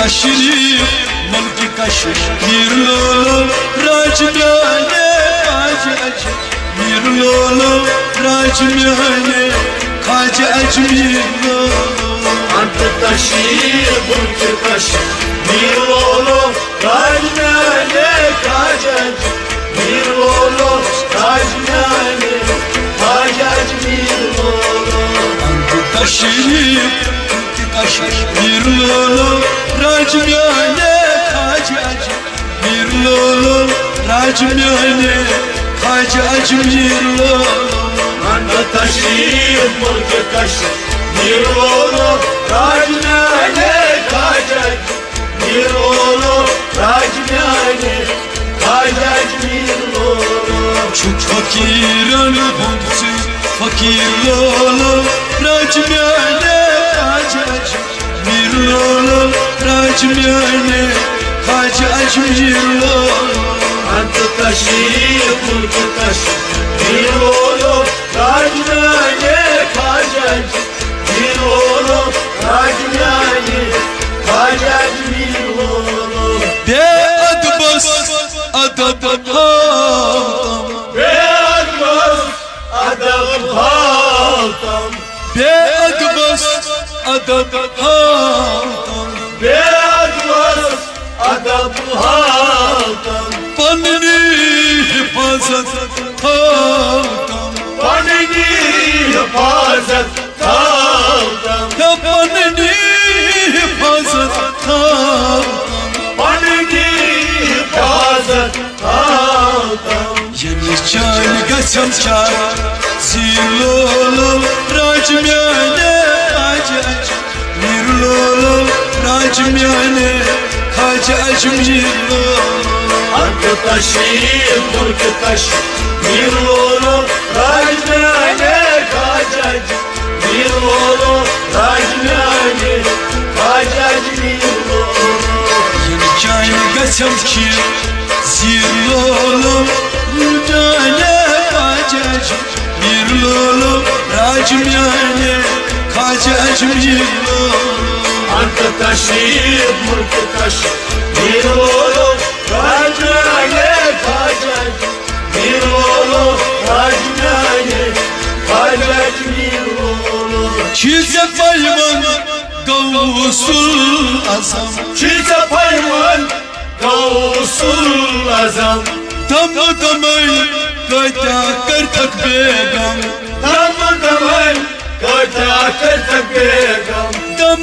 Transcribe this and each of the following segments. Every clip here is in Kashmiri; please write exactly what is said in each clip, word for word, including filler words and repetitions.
تشریف ملک کشمیر لولو، راج میانه خواجہ اجمیر لولو، راج میانه خواجہ اجمیر لولو۔ انت تشریف ملک کشمیر لولو، راج میانه خواجہ اجمیر لولو، راج میانه خواجہ اجمیر لولو۔ انت تشریف ملک کشمیر لولو، راج میانه خواجہ اجمیر لولو، راج میانه خواجہ اجمیر لولو۔ انت تشریف ملک کشمیر لولو، راج میانه خواجہ اجمیر لولو، راج میانه خواجہ اجمیر لولو۔ چھُ فقیرن ہُنٛد ژٕ فقیر لولو، راج میانه خواجہ اجمیر لولو، راج میانه خواجہ اجمیر لولو۔ انت تشریف ملک کشمیر لولو، راج میانه خواجہ اجمیر لولو، راج میانه خواجہ اجمیر لولو۔ بے ادبس ادب ہاوتم، بے ادبس ادب ہاوتم، بے ادبس ادب ہاوتم، بے ادبس ادب ہاوتم۔ پننی حفاظت ہاوتم، پننی حفاظت ہاوتم، پننی حفاظت ہاوتم، پننی حفاظت ہاوتم۔ ییٚمِس چانہِ گژھٮ۪م چار زیٖر لولو، راج میانہِ خواجہ اجمیر لولو، راج میانہِ خواجہ اجمیر لولو۔ انت تشریف ملک کشمیر لولو، راج میانہِ خواجہ اجمیر لولو، راج میانہِ خواجہ اجمیر لولو۔ یِم چانہِ گژھٮ۪م چیٖر زیٖر لولو، میانہِ خواجہ اجمیر لولو، راج میانہِ خواجہ اجمیر لولو۔ انت تشریف ملک کشمیر لولو، راج میانہِ خواجہ اجمیر لولو، راج میانہِ خواجہ اجمیر لولو۔ چھی ژےٚ پیوان غوث الاعظم، چھی ژےٚ پیوان غوث الاعظم۔ دم دمے کٲتیٛاہ کٔرتھکھ بیگم، دم دمے کٲتیٛاہ کٔرتھکھ بیگم، دم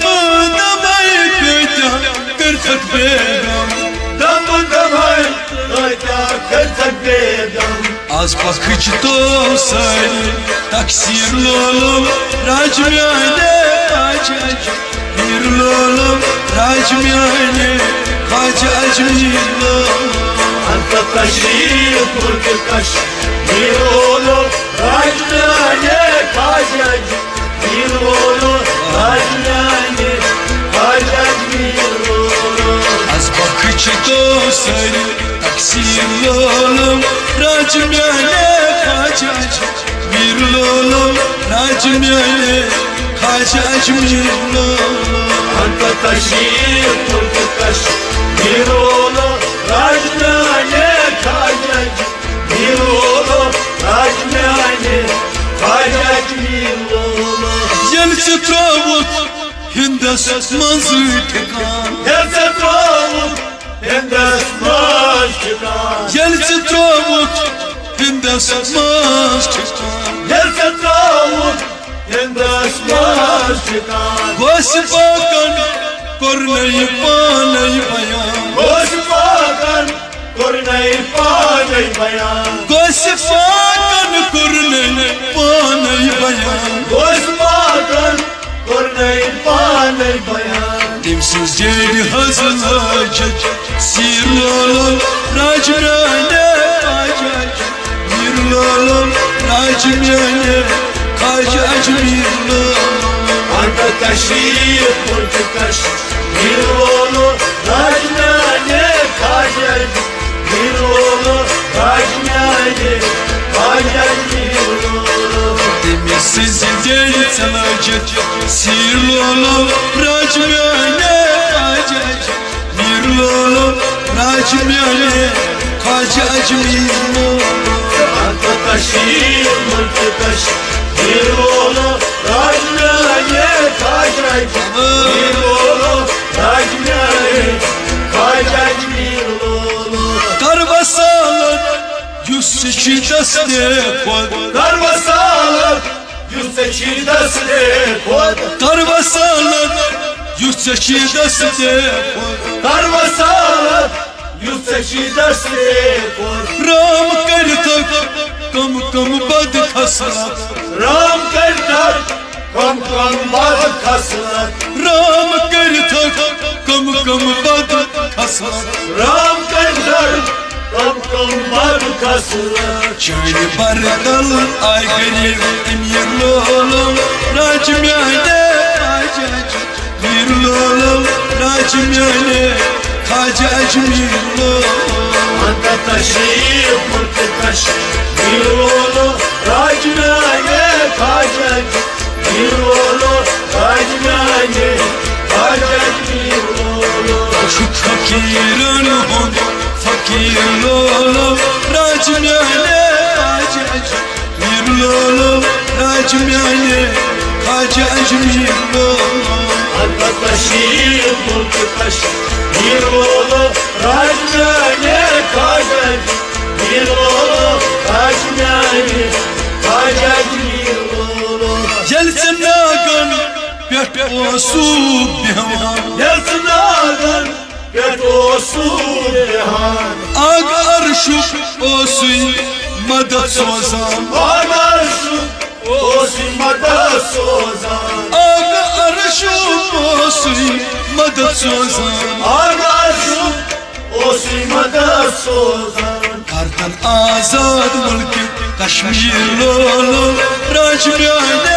دمے کٲتیٛاہ کٔرتھکھ بیگم، دم دمے کٲتیٛاہ کٔرتھکھ بیگم۔ از بخش تو سٲری تقصیر لولو، راج میانہِ خواجہ اجمیر لولو، راج میانہِ خواجہ اجمیر لولو۔ انت تشریف ملک کشمیر لولو، راج میانہِ خواجہ اجمیر لولو، راج میانہِ خواجہ اجمیر لولو۔ از بخش تو سٲری تقصیر لولو، راج میانہِ خواجہ اجمیر لولو، راج میانہِ خواجہ اجمیر لولو۔ انت تشریف ملک کشمیر لولو، راج میانہِ خواجہ اجمیر لولو، راج میانہِ خواجہ اجمیر لولو۔ ییٚلہِ ژٕ ترٛووُتھ ہندس منٛز ٹھکان، ییٚلہِ ژٕ ترٛووُتھ ہندس منٛز ٹھکان، ییٚلہِ ژٕ ترٛووُتھ ہندس منٛز ٹھکان، ییٚلہِ ژٕ ترٛووُتھ ہندس منٛز ٹھکان، گوٚژھ پاکن کوٚرنَے پانے بیان، گوٚژھ پاکن کوٚرنَے پانے بیان، گوٚژھ پاکن کوٚرنَے پانے بیان، گوٚژھ پاکن کوٚرنَے پانے بیان۔ تٔمۍ سٕنٛز جیڈِ حض لٲجِتھ سیٖر لولو، راج میانہِ خواجہ اجمیر لولو، راج میانہِ خواجہ اجمیر لولو۔ انت تشریف ملک کشمیر لولو، راج میانہِ خواجہ اجمیر لولو، راج میانہِ خواجہ اجمیر لولو۔ تٔمۍ سٕنٛز جیڈِ ژٕ لٲجِتھ سیٖر لولو، راج میانہِ خواجہ اجمیر میانہِ خواجہ اجمیٖر لولو۔ تشریف ملک کش، میر لولو، راج میانہِ خواجہ اجمیٖر لولو، راج میانہِ خواجہ اجمیٖر لولو۔ کر وصالت یُس ژےٚ چھی دستِ خۄد۔ کر وصالت یُس ژےٚ چھی دستِ خۄد۔ کر وصالت یُس ژےٚ چھی دستِ خۄد۔ کر وصالت یُس ژےٚ چھی دستِ خۄد۔ رام کٔرِتھ کم کم بد خصلت۔ رام کٔرِتھ کم کم بد خصلت۔ رام کٔرِتھ کم کم بد خصلت۔ رام کٔرِتھ کم کم بد خصلت۔ چانہِ بر تل آے غریب امیر لولو، راج میانہِ خواجہ اجمیٖر لولو، راج میانہِ خواجہ اجمیٖر لولو۔ انت تشریف ملک کش، میر لولو، راج میانہِ خواجہ اجمیٖر لولو، راج میانہِ خواجہ اجمیٖر لولو۔ چھُ فقیرن ہُنٛد فقیٖر لولو، راج میانہِ خواجہ اجمیٖر لولو، راج میانہِ خواجہ اجمیٖر لولو۔ انت تشریف ملک کش، میر لولو، راج میانہِ خواجہ اجمیٖر لولو، راج میانہِ خواجہ اجمیٖر لولو۔ ییٚلہِ ژٕ ناگن پٮ۪ٹھ اوسُکھ بیٚہوان۔ ییٚلہِ ژٕ ناگن پٮ۪ٹھ اوسُکھ بیٚہوان۔ آگ عرشُک اوسُے مدد سوزان۔ آگ عرشُک اوسُے مدد سوزان۔ آگ عرشُک اوسُے مدد سوزان۔ آگ عرشُک اوسُے مدد سوزان۔ گردن آزاد ملک کشمیٖر لولو، راج میانہِ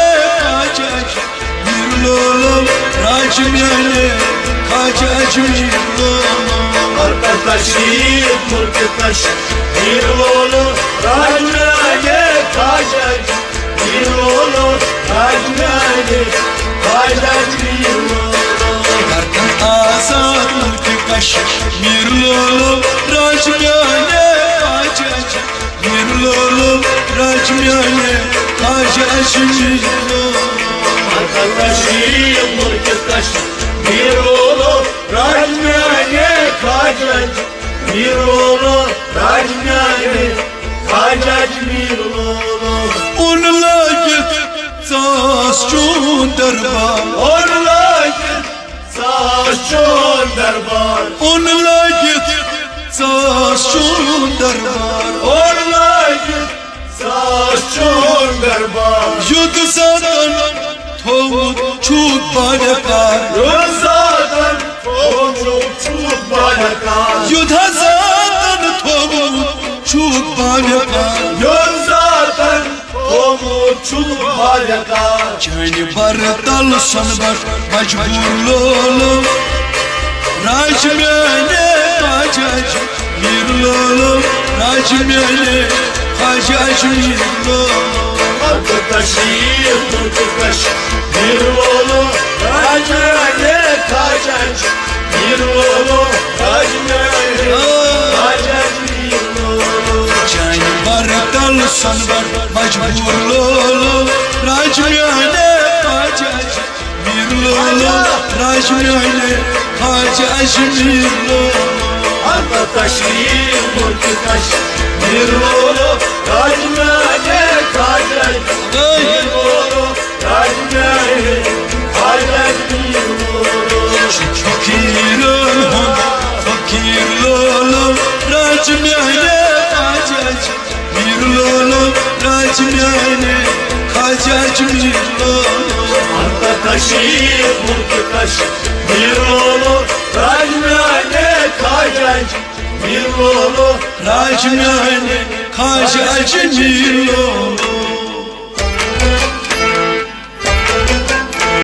خواجہ اجمیٖر لولو، راج میانہِ خواجہ اجمیٖر لولو۔ انت تشریف ملک کش، میر لولو، راج میانہِ خواجہ اجمیٖر لولو، راج میانہِ خواجہ اجمیٖر لولو۔ گردن آزاد ملک کش، میر لولو، راج میانہِ خواجہ اجمیٖر لولو، راج میانہِ خواجہ اجمیٖر لولو۔ انت تشریف ملک کش، میر لولو، راج میانہِ خواجہ اجمیٖر لولو، راج میانہِ خواجہ اجمیٖر لولو۔ اوٚن لٲگِتھ ژاس چون دربار۔ اوٚن لٲگِتھ ژاس چون دربار۔ اوٚن لٲگِتھ ژاس چون دربار۔ اوٚن لٲگِتھ ژاس چون دربار۔ یُتھ زاتن تھوٚومُت چھُکھ بانہِ کار۔ یُتھ زاتن تھوٚومُت چھُکھ بانہِ کار۔ یُتھ زاتن تھوٚومُت چھُکھ بانہِ کار۔ یُتھ زاتن تھوٚومُت چھُکھ بانہِ کار۔ چانہِ بر تل سۄنہٕ بٹ مجبوٗر لولو، راج میانہِ خواجہ اجمیٖر لولو، راج میانہِ خواجہ اجمیٖر لولو۔ انت تشریف ملک کش، میر لولو، راج میانہِ خواجہ اجمیٖر لولو، راج میانہِ خواجہ اجمیٖر لولو۔ چانہِ بر تل سۄنہٕ بٹ مجبوٗر لولو، راج میانہِ خواجہ اجمیٖر لولو، راج میانہِ خواجہ اجمیٖر لولو۔ انت تشریف ملک کش، میر لولو، راج میانہِ خواجہ اجمیٖر لولو، راج میانہِ خواجہ اجمیٖر لولو۔ فقیرن ہُنٛد فقیٖر لولو، راج میانہِ خواجہ اجمیٖر لولو، راج میانہِ خواجہ اجمیٖر لولو۔ انت تشریف ملک کش، میر لولو، راج میانہِ خواجہ اجمیٖر لولو، راج میانہِ خواجہ اجمیٖر لولو۔